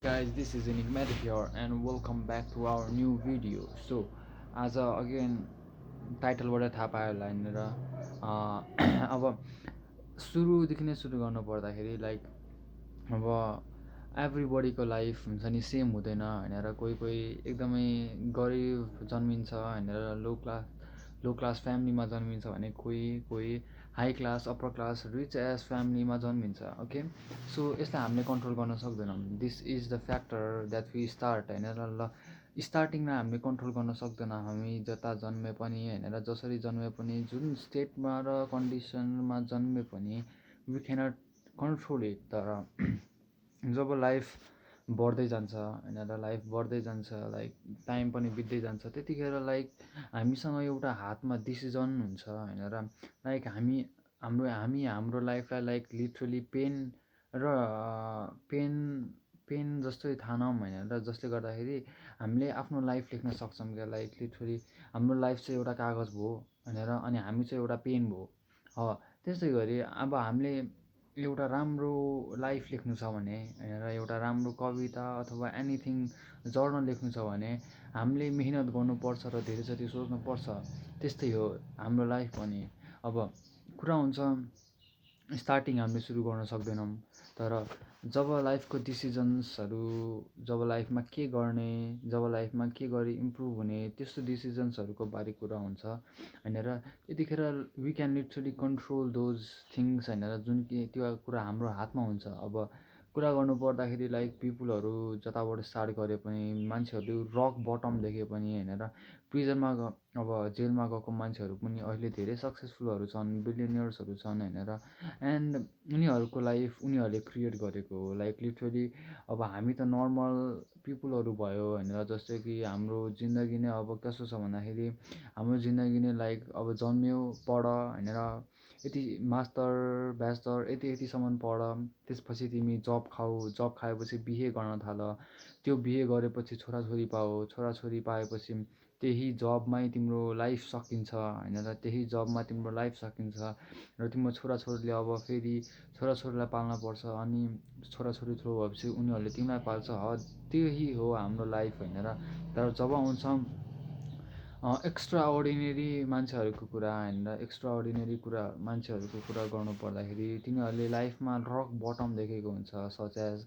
Guys, this is Enigmatic here and welcome back to our new video. So, आज again टाइटलबाट थाहा पायो होला यहाँनिर अब सुरुदेखि नै सुरु गर्नु पर्दाखेरि लाइक अब एभ्रिबडीको लाइफ हुन्छ नि सेम हुँदैन होइन र कोही कोही एकदमै गरिब जन्मिन्छ होइन र लो क्लास फ्यामिलीमा जन्मिन्छ भने कोही कोही high class upper class rich as फ्यामिलीमा जन्मिन्छ ओके सो यसलाई हामीले कन्ट्रोल गर्न सक्दैनौँ this is the factor that we start होइन र ल स्टार्टिङमा हामीले कन्ट्रोल गर्न सक्दैनौँ हामी जता जन्मे पनि होइन र जसरी जन्मे पनि जुन स्टेटमा र कन्डिसनमा जन्मे पनि वी क्यानट कन्ट्रोल इट तर जब लाइफ बढ्दै जान्छ होइन र लाइफ बढ्दै जान्छ लाइक टाइम पनि बित्दै जान्छ त्यतिखेर लाइक हामीसँग एउटा हातमा डिसिजन हुन्छ होइन र लाइक हाम्रो लाइफलाई लाइक लिटरली पेन र पेन पेन जस्तै ठानौँ होइन र जसले गर्दाखेरि हामीले आफ्नो लाइफ लेख्न सक्छौँ क्या लाइक लिटरली हाम्रो लाइफ चाहिँ एउटा कागज भयो होइन र अनि हामी चाहिँ एउटा पेन भयो त्यस्तै गरी अब हामीले एउटा राम्रो लाइफ लेख्नु छ भने होइन र एउटा राम्रो कविता अथवा एनिथिङ जर्नल लेख्नु छ भने हामीले मिहिनेत गर्नुपर्छ र धेरै जति सोच्नुपर्छ त्यस्तै हो हाम्रो लाइफ पनि अब कुरा हुन्छ स्टार्टिङ हामीले सुरु गर्न सक्दैनौँ तर जब लाइफको डिसिजन्सहरू जब लाइफमा के गर्ने जब लाइफमा के गरी इम्प्रुभ हुने त्यस्तो डिसिजन्सहरूको बारे कुरा हुन्छ होइन र त्यतिखेर we can literally control those things होइन र जुन कि त्यो कुरा हाम्रो हातमा हुन्छ अब कुरा गर्नु पर्दाखेरि लाइक पिपुलहरू जताबाट स्टार्ट गरे पनि मान्छेहरू रक बटम देखे पनि होइन र प्रिजनमा अब जेलमा गएको मान्छेहरू पनि अहिले धेरै सक्सेसफुलहरू छन् बिलियनियर्सहरू छन् होइन र एन्ड उनीहरूको लाइफ उनीहरूले क्रिएट गरेको हो लाइक लिटरली अब हामी त नर्मल पिपुलहरू भयो होइन जस्तै कि हाम्रो जिन्दगी नै अब कस्तो छ भन्दाखेरि हाम्रो जिन्दगी नै लाइक अब जन्मियो पढ होइन र यति मास्टर ब्याचलर यतिसम्म पढ त्यसपछि तिमी जब खाऊ जब खाएपछि बिहे गर्न थाल त्यो बिहे गरेपछि छोराछोरी पाऊ छोराछोरी पाएपछि त्यही जबमै तिम्रो लाइफ सकिन्छ होइन र त्यही जबमा तिम्रो लाइफ सकिन्छ र तिम्रो छोराछोरीले अब फेरि छोराछोरीलाई पाल्न पर्छ अनि छोराछोरी ठुलो भएपछि उनीहरूले तिमीलाई पाल्छ त्यही हो हाम्रो लाइफ होइन र तर जब आउँछ एक्स्ट्रा अर्डिनेरी मान्छेहरूको कुरा होइन र एक्स्ट्रा अर्डिनेरी मान्छेहरूको कुरा गर्नु पर्दाखेरि तिनीहरूले लाइफमा रक बटम देखेको हुन्छ सच एज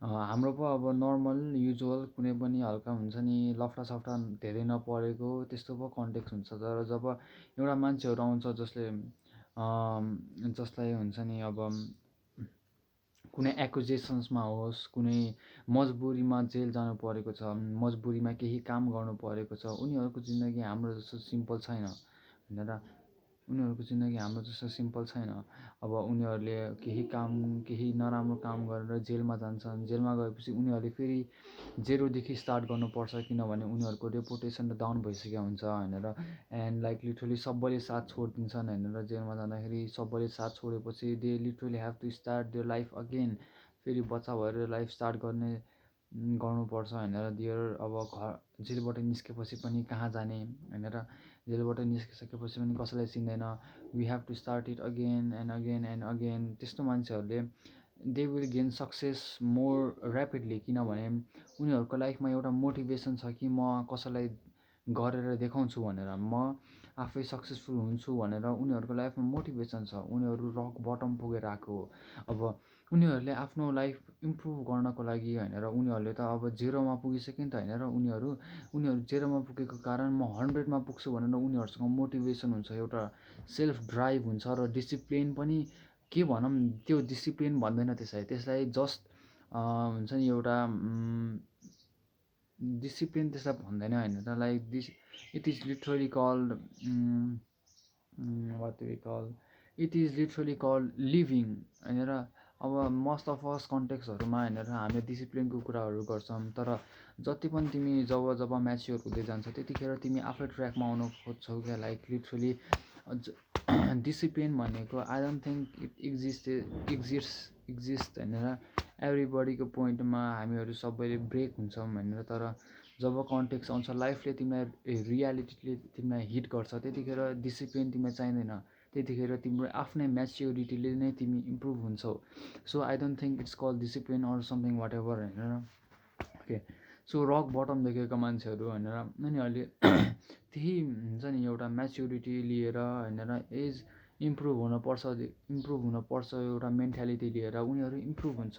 हाम्रो पो अब नर्मल युजुअल कुनै पनि हल्का हुन्छ नि लफडा धेरै नपरेको त्यस्तो पो कन्टेक्स्ट हुन्छ तर जब एउटा मान्छेहरू आउँछ जसलाई हुन्छ नि अब कुनै एक्युजेसन्समा होस् कुनै मजबुरीमा जेल जानु परेको छ मजबुरीमा केही काम गर्नु परेको छ उनीहरूको जिन्दगी हाम्रो जस्तो सिम्पल छैन होइन र उनीहरूको जिन्दगी हाम्रो जस्तो सिम्पल छैन अब उनीहरूले केही नराम्रो काम गरेर जेलमा जान्छन् जेलमा गएपछि उनीहरूले फेरि जेरोदेखि स्टार्ट गर्नुपर्छ किनभने उनीहरूको रेपुटेसन डाउन भइसकेको हुन्छ होइन र एन्ड लाइक लिटरली सबैले साथ छोडिदिन्छन् होइन र जेलमा जाँदाखेरि सबैले साथ छोडेपछि they literally have to start their life again फेरि बच्चा भएर लाइफ स्टार्ट गर्नुपर्छ होइन र देयर अब जेलबाट निस्केपछि पनि कहाँ जाने होइन र जेलबाट निस्किसकेपछि पनि कसैलाई चिन्दैन we have to start it again and again and again त्यस्तो मान्छेहरूले they will gain success more rapidly किनभने उनीहरूको लाइफमा एउटा मोटिभेसन छ कि म कसैलाई गरेर देखाउँछु भनेर म आफै सक्सेसफुल हुन्छु भनेर उनीहरूको लाइफमा मोटिभेसन छ उनीहरू रक बटम पुगेर आएको हो अब उनीहरूले आफ्नो लाइफ इम्प्रुभ गर्नको लागि होइन र उनीहरूले त अब जेरोमा पुगिसक्यो नि त होइन र उनीहरू जेरोमा पुगेको कारण म 100मा पुग्छु भनेर उनीहरूसँग मोटिभेसन हुन्छ एउटा सेल्फ ड्राइभ हुन्छ र डिसिप्लिन पनि के भनौँ त्यो डिसिप्लिन भन्दैन त्यसलाई जस्ट हुन्छ नि एउटा डिसिप्लिन त्यसलाई भन्दैन होइन र like it is literally called what we call it is literally called living होइन र अब मोस्ट अफ अस कन्टेक्सहरूमा होइन र हामीले डिसिप्लिनको कुराहरू गर्छौँ तर जति पनि तिमी जब म्याच्योर हुँदै जान्छ त्यतिखेर तिमी आफै ट्र्याकमा आउनु खोज्छौ क्या लाइक लिटरली डिसिप्लिन भनेको I don't think it exist होइन र एभ्रिबडीको पोइन्टमा हामीहरू सबैले ब्रेक हुन्छौँ भनेर तर जब कन्टेक्स्ट आउँछ लाइफले तिमीलाई रियालिटीले तिमीलाई हिट गर्छ त्यतिखेर डिसिप्लिन तिमीलाई चाहिँदैन त्यतिखेर तिम्रो आफ्नै म्याच्योरिटीले नै तिमी इम्प्रुभ हुन्छौ. So I don't think it's call discipline or something whatever होइन. ओके, सो रक बटम देखेको मान्छेहरू भनेर उनीहरूले त्यही हुन्छ नि एउटा म्याच्योरिटी लिएर होइन एज इम्प्रुभ हुनपर्छ एउटा मेन्टालिटी लिएर उनीहरू इम्प्रुभ हुन्छ.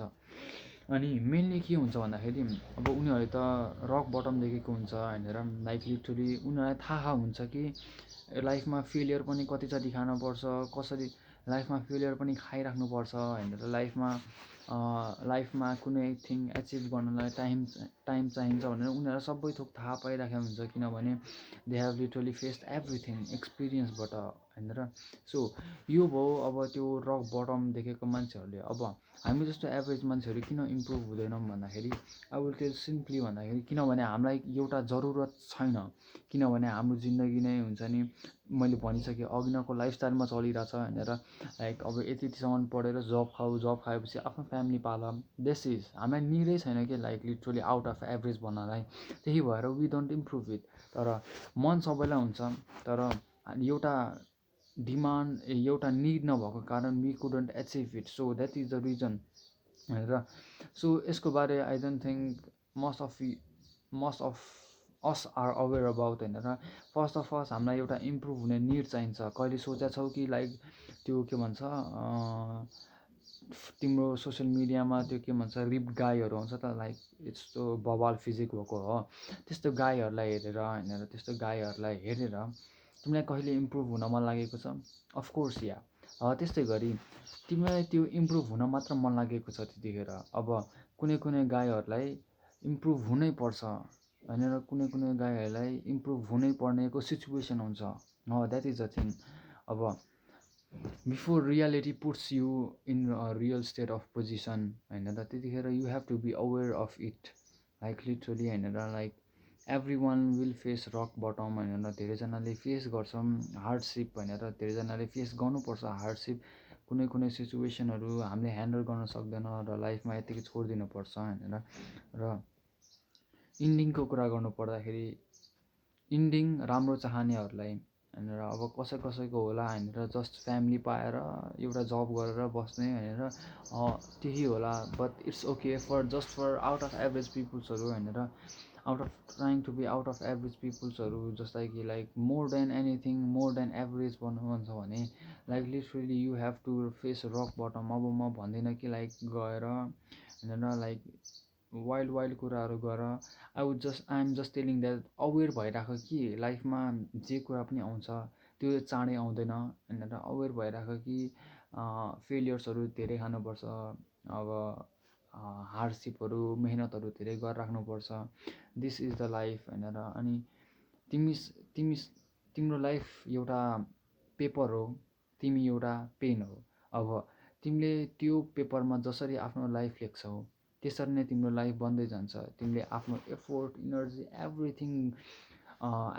अनि मेनली के हुन्छ भन्दाखेरि अब उनीहरूले त रक बटम देखेको हुन्छ भनेर लाइक लिटरली उनीहरूलाई थाहा हुन्छ कि लाइफमा फेलियर पनि कतिचोटि खानुपर्छ, कसरी लाइफमा फेलियर पनि खाइराख्नुपर्छ भनेर लाइफमा कुनै थिङ एचिभ गर्नलाई टाइम चाहिन्छ भनेर उनीहरूलाई सबै थोक थाहा पाइराखेको हुन्छ. किनभने they have literally faced everything एक्सपिरियन्सबाट होइन र. सो यो भयो अब त्यो रक बटम देखेको मान्छेहरूले. अब हामी जस्तो एभरेज मान्छेहरू किन इम्प्रुभ हुँदैनौँ भन्दाखेरि आई विल टेल सिम्पली भन्दाखेरि किनभने हामीलाई एउटा जरुरत छैन. किनभने हाम्रो जिन्दगी नै हुन्छ नि मैले भनिसकेँ अघिनको लाइफस्टाइलमा चलिरहेछ भनेर. लाइक अब यतिसम्म पढेर जब खाएपछि आफ्नो फ्यामिली पाल. दिस इज हामीलाई निडै छैन कि like literally out of average भन्नलाई. त्यही भएर वी डोन्ट इम्प्रुभ इट. तर मन सबैलाई हुन्छ, तर एउटा डिमान्ड एउटा निड नभएको कारण we couldn't achieve it. So that is the reason भनेर. सो यसको बारे I don't think most of us are aware about होइन र. फर्स्ट अफ अल हामीलाई एउटा इम्प्रुभ हुने निड चाहिन्छ. कहिले सोचेको छौ कि लाइक त्यो के भन्छ तिम्रो सोसियल मिडियामा त्यो के भन्छ रिप्ड गाईहरू आउँछ त लाइक यस्तो बबाल फिजिक भएको हो त्यस्तो गाईहरूलाई हेरेर होइन त्यस्तो गाईहरूलाई हेरेर तिमीलाई कहिले इम्प्रुभ हुन मन लागेको छ? अफकोर्स या. त्यस्तै गरी तिमीलाई त्यो इम्प्रुभ हुन मात्र मन लागेको छ त्यतिखेर अब कुनै गाईहरूलाई इम्प्रुभ हुनै पर्छ होइन र कुनै गाईहरूलाई इम्प्रुभ हुनै पर्नेको सिचुएसन हुन्छ. That is the thing. अब before reality puts you in real state of position होइन र त्यतिखेर you have to be aware of it. Like literally होइन र like every one will face rock bottom होइन र धेरैजनाले फेस गर्छौँ हार्डसिप भनेर. धेरैजनाले फेस गर्नुपर्छ हार्डसिप. कुनै सिचुएसनहरू हामीले ह्यान्डल गर्न सक्दैन र लाइफमा यतिकै छोडिदिनुपर्छ होइन र इन्डिङको कुरा गर्नु पर्दाखेरि इन्डिङ राम्रो चाहनेहरूलाई होइन र अब कसैको होला होइन र जस्ट फ्यामिली पाएर एउटा जब गरेर बस्ने होइन र त्यही होला. But it's okay for out of average पिपुल्सहरू होइन र out of trying to be out of average पिपुल्सहरू जस्तै कि like more than anything more than average बन्नु मन छ भने like literally you have to face rock bottom. अब म भन्दिनँ कि लाइक गएर होइन र लाइक वाइल्ड कुराहरू गर. I am just telling that aware भइरहेको कि लाइफमा जे कुरा पनि आउँछ त्यो चाँडै आउँदैन होइन र अवेर भइरहेको कि फेलियर्सहरू धेरै खानुपर्छ. अब हार्डसिपहरू मेहनतहरू धेरै गरेर राख्नुपर्छ. दिस इज द लाइफ होइन र. अनि तिम्रो लाइफ एउटा पेपर हो, तिमी एउटा पेन हो. अब तिमीले त्यो पेपरमा जसरी आफ्नो लाइफ लेख्छौ त्यसरी नै तिम्रो लाइफ बन्दै जान्छ. तिमीले आफ्नो एफोर्ट इनर्जी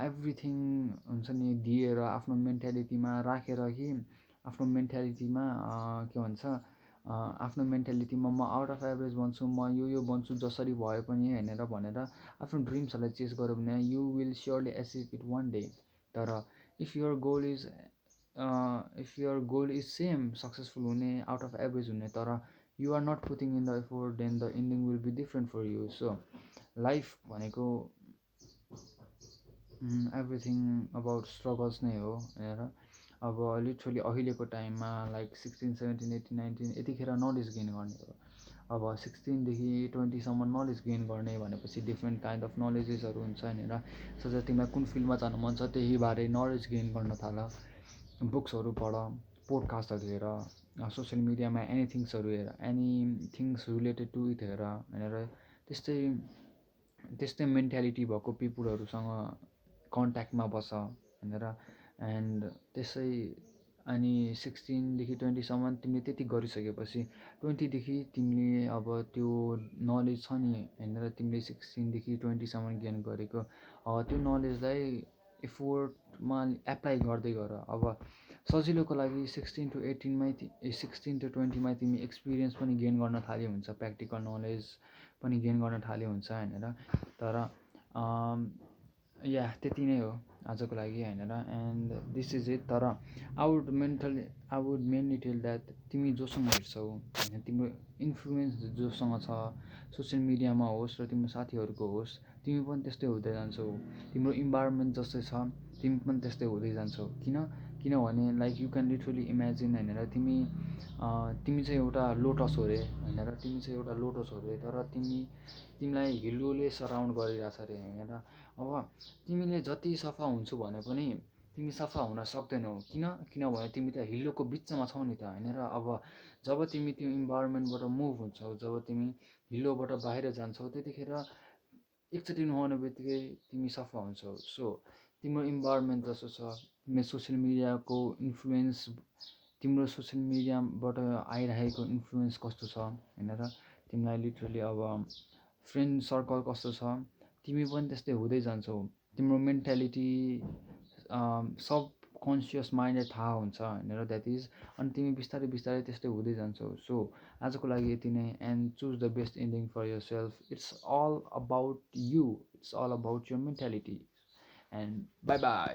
एभ्रिथिङ हुन्छ नि दिएर आफ्नो मेन्टालिटीमा राखेर कि आफ्नो मेन्टालिटीमा के भन्छ आफ्नो मेन्टालिटीमा म आउट अफ एभरेज बन्छु म यो बन्छु जसरी भए पनि होइन र भनेर आफ्नो ड्रिम्सहरूलाई चेस गर्यो भने you will surely achieve it one day. तर if your goal is same successful हुने आउट अफ एभरेज हुने तर you are not putting in the effort then the ending will be different for you. So life भनेको everything about struggles नै हो होइन. अब literally अहिलेको टाइममा लाइक 16, 17, 18, 19 यतिखेर नलेज गेन गर्ने हो. अब 16देखि 20सम्म नलेज गेन गर्ने भनेपछि डिफ्रेन्ट काइन्ड अफ नलेजेसहरू हुन्छ होइन र. सो तिमीलाई कुन फिल्डमा जानु मन छ त्यही बारे नलेज गेन गर्न थाल. बुक्सहरू पढ, पोडकास्टहरू हेर, सोसियल मिडियामा एनिथिङ्स रिलेटेड टु इट हेर होइन र. त्यस्तै मेन्टालिटी भएको पिपुलहरूसँग कन्ट्याक्टमा बस होइन र. एन्ड त्यसै अनि 16देखि 20सम्म तिमीले त्यति गरिसकेपछि 20देखि तिमीले अब त्यो नलेज छ नि होइन र तिमीले 16देखि 20सम्म गेन गरेको त्यो नलेजलाई एफोर्टमा एप्लाई गर्दै गर. अब सजिलोको लागि 16 to 20मा तिमी एक्सपिरियन्स पनि गेन गर्न थाल्यो हुन्छ, प्र्याक्टिकल नलेज पनि गेन गर्न थाल्यो हुन्छ होइन र. तर या त्यति नै हो आजको लागि होइन र एन्ड दिस इज इट तर I would mainly tell that तिमी जोसँग हेर्छौ होइन तिम्रो इन्फ्लुएन्स जोसँग छ सोसियल मिडियामा होस् र तिम्रो साथीहरूको होस् तिमी पनि त्यस्तै हुँदै जान्छौ तिम्रो इन्भाइरोमेन्ट जस्तै छ तिमी पनि त्यस्तै हुँदै जान्छौ किनभने like you can literally imagine होइन र तिमी चाहिँ एउटा लोटस हो अरे होइन र तिमी चाहिँ एउटा लोटस हो अरे तर तिमीलाई हिलोले सराउन्ड गरिरहेछ अरे होइन र अब तिमीले जति सफा हुन्छु भने पनि तिमी सफा हुन सक्दैनौ किनभने तिमी त हिलोको बिचमा छौ नि त होइन र अब जब तिमी त्यो इन्भाइरोमेन्टबाट मुभ हुन्छौ जब तिमी हिलोबाट बाहिर जान्छौ त्यतिखेर एकचोटि नुहाउने बित्तिकै तिमी सफा हुन्छौ सो तिम्रो इन्भाइरोमेन्ट जस्तो छ तिम्रो सोसियल मिडियाको इन्फ्लुएन्स तिम्रो सोसियल मिडियाबाट आइरहेको इन्फ्लुएन्स कस्तो छ होइन र तिमीलाई लिटरली अब फ्रेन्ड सर्कल कस्तो छ तिमी पनि त्यस्तै हुँदै जान्छौ तिम्रो मेन्टालिटी सब कन्सियस माइन्डलाई थाहा हुन्छ होइन र द्याट इज अनि तिमी बिस्तारै बिस्तारै त्यस्तै हुँदै जान्छौ सो आजको लागि यति नै and choose the best ending for yourself it's all about you it's all about your mentality and bye by